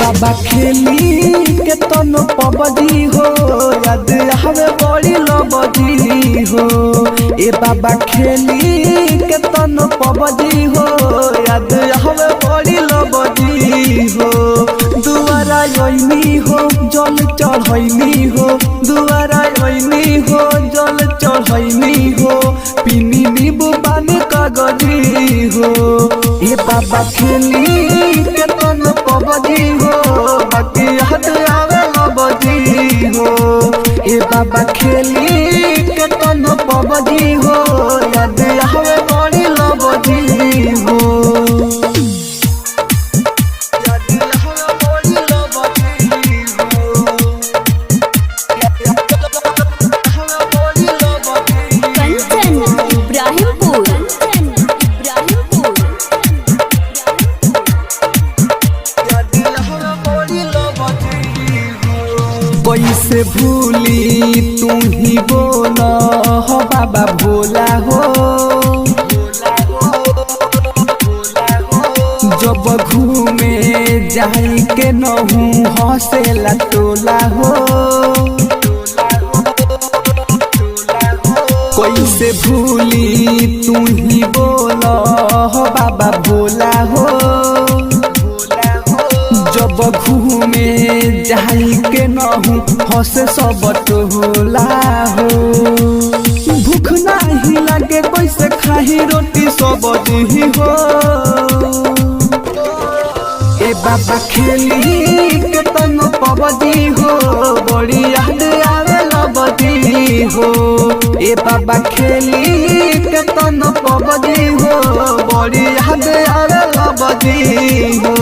बाबा खेली के तनो पबजी हो, याद आवे बड़ी लबजी हो। ए बाबा खेली के तनो पबजी हो, याद आवे बड़ी लबजी हो। दुआरा अइनी हो जल चढ़ैनी हो, दुआरा अइनी हो जल चढ़ैनी हो, पिनी नींबू पानी कागजी हो। ए बाबा खेली के तनो पबजी हो, बाकी याद आवे लबजी हो। ए बाबा खेली के तनो पबजी हो, याद आवे बड़ी लबजी हो। याद आवे बड़ी लबजी हो। कंचन इब्राहिमपुर। कंचन इब्राहिमपुर। कैसे भूली तू ही बोल हो बाबा भोला हो, जब घूमे जाई के नहू हंसेला टोला हो। कैसे भूली तू ही बोल हो बाबा भोला हो, जब घूमे जाई के नहू हंसे सब टोला हो। भूख नाही लागे कैसे खाही रोटी सब्जी हो। ए बाबा खेली के तनो पबजी हो, बड़ी याद आवे लबजी हो। ए बाबा खेली के तनो पबजी हो, बड़ी याद आवे लबजी हो।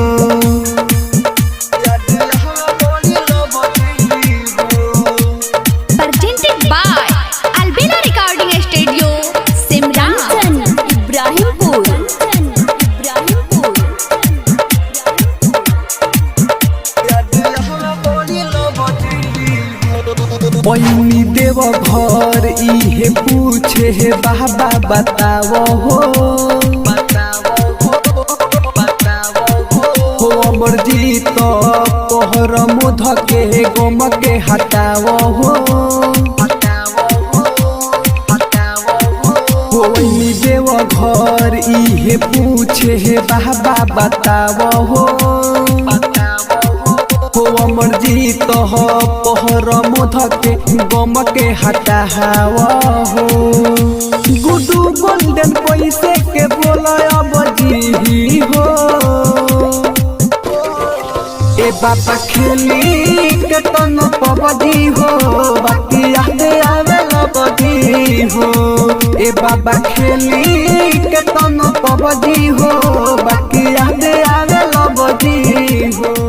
Presented by Albina Recording Studio, Simran. Kanchan Ibrahimpur. Kanchan Ibrahimpur. पैनी देव घर इहे पूछे हे बाबा बताव हो। हो अमर जी तो पहर मुध के गम के हटाव हो। पैनी देव घर इहे पूछे हे बाबा बताव हो। हो अमर जी तह पहर मध के गम के हटाव हो। गुडू गोल्डन पैसे के बोल अब जी हो। ए बाबा खेली के तनो पबजी हो, बाकी याद आवे लबजी हो। ए बाबा खेली के तनो पबजी हो, बाकी याद आवे लबजी हो।